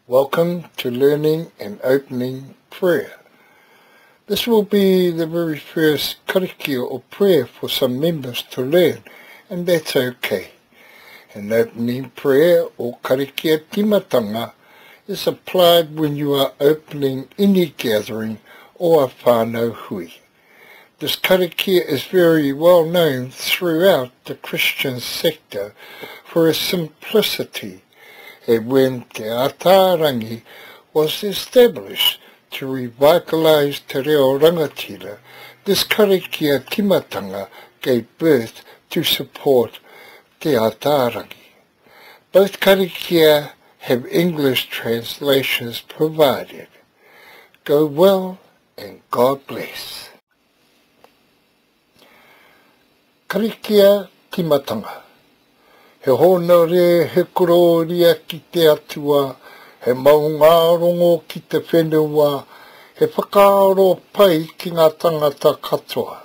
Welcome to Learning and Opening Prayer. This will be the very first karakia or prayer for some members to learn, and that's okay. An opening prayer or karakia timatanga is applied when you are opening any gathering or a whānau hui. This karakia is very well known throughout the Christian sector for its simplicity and when Te Ataarangi was established to revitalise te reo rangatira, this karakia timatanga gave birth to support Te Ataarangi. Both karakia have English translations provided. Go well and God bless. Karakia timatanga. He hōnore, he korōria ki te Atua, he maungārongo ki te whenua, he whakaaro pai ki ngā tangata katoa.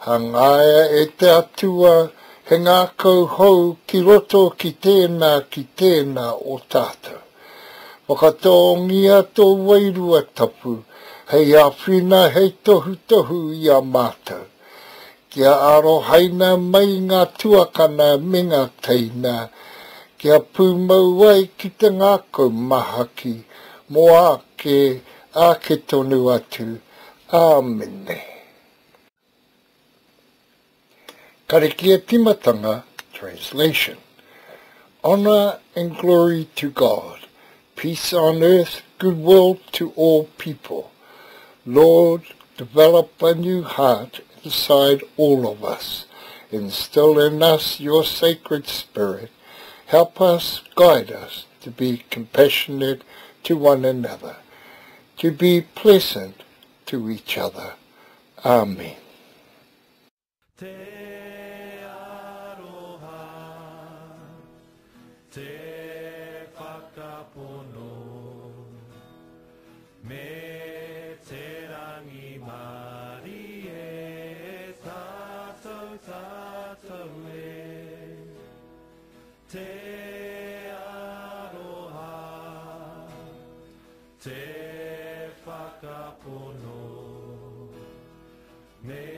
Hangaia e te Atua he ngākau hou ki roto ki tēnā ki tēnā o tātou. Whakatōngia tō Wairua Tapu hei āwhina, hei tohutohu i a mātou. Kia arohaina mai ngā tuakana me ngā teina, kia pūmau ai ki te ngākau mahaki mō āke, āke tonu atu. Āmene. Karakia timatanga Translation Honor and glory to God, peace on earth, goodwill to all people. Lord, develop a new heart inside all of us. Instill in us your sacred spirit. Help us, guide us to be compassionate to one another, to be pleasant to each other. Amen. Te aroha, te whakapono, me te rangimarie tātou tātou e. Te aroha, te whakapono, me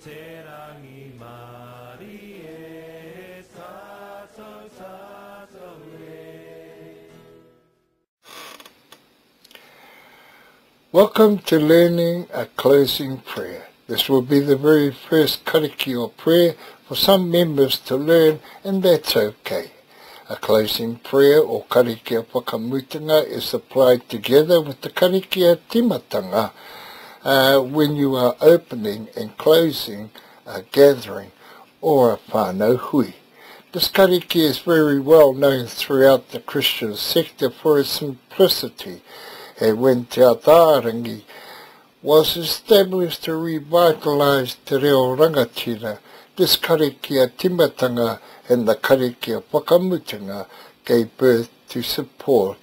te rangimarie tātou tātou e. Welcome to learning a closing prayer. This will be the very first karakia or prayer for some members to learn, and that's okay. A closing prayer or karakia whakamutunga is applied together with the karakia timatanga when you are opening and closing a gathering or a whānau hui. This karakia is very well known throughout the Christian sector for its simplicity, and when Te Ataarangi was established to revitalise te reo rangatira, this karakia timatanga and the karakia whakamutunga gave birth to support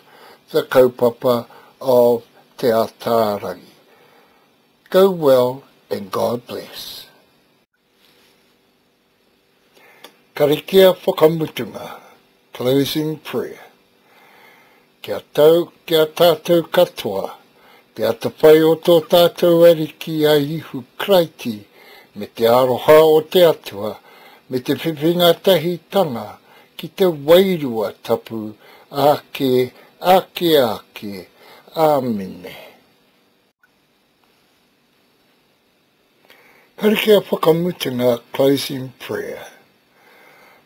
the kaupapa of Te Ataarangi. Go well and God bless. Karakia whakamutunga, closing prayer. Kia tau ki a tātou katoa, te atawhai o tō tātou Ariki a Ihu Karaiti, me te aroha o te Atua, me te whiwhinga tahitanga ki te Wairua Tapu, āke, āke, āke. Āmine. Karakia whakamutunga, closing prayer.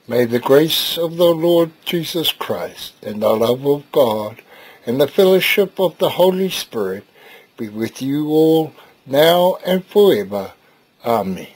May the grace of the Lord Jesus Christ and the love of God and the fellowship of the Holy Spirit be with you all now and forever. Amen.